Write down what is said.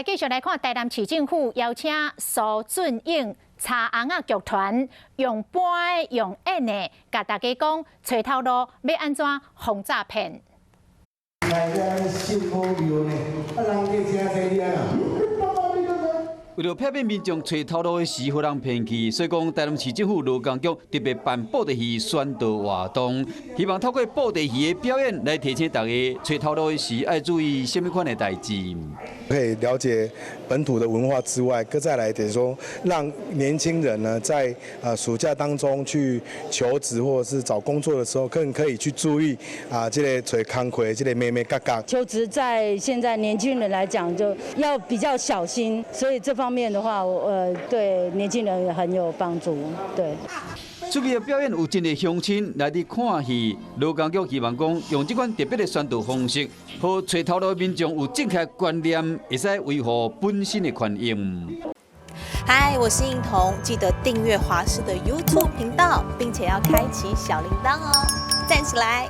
來繼續來看台南市政府邀請蘇俊英柴尪仔劇團用搬的用演的，共大家講揣頭路欲按怎防詐騙。來遮信好廟呢，啊人客誠濟哩啊。為著避免民眾揣頭路的時予人騙去，所以講台南市政府勞工局特別辦布袋戲宣導活動，希望透過布袋戲的表演來提醒大家揣頭路的時愛注意啥物款的代誌。可以了解本土的文化之外，閣再來就是說，讓年輕人呢在暑假當中去求職或者是找工作的時候，更可以去注意啊，這个揣工課這个眉眉角角。求職在現在年輕人來講，就要比較小心，所以這方面的話，我對年輕人也很有幫助。對。這個表演有真濟鄉親來佇看戲，勞工局希望講用這款特別的宣導方式，予揣頭路的民眾有正確觀念，會使維護本身的權益。嗨，我是應彤，記得訂閱華視的 YouTube 頻道，並且要開啟小鈴鐺哦，讚起來！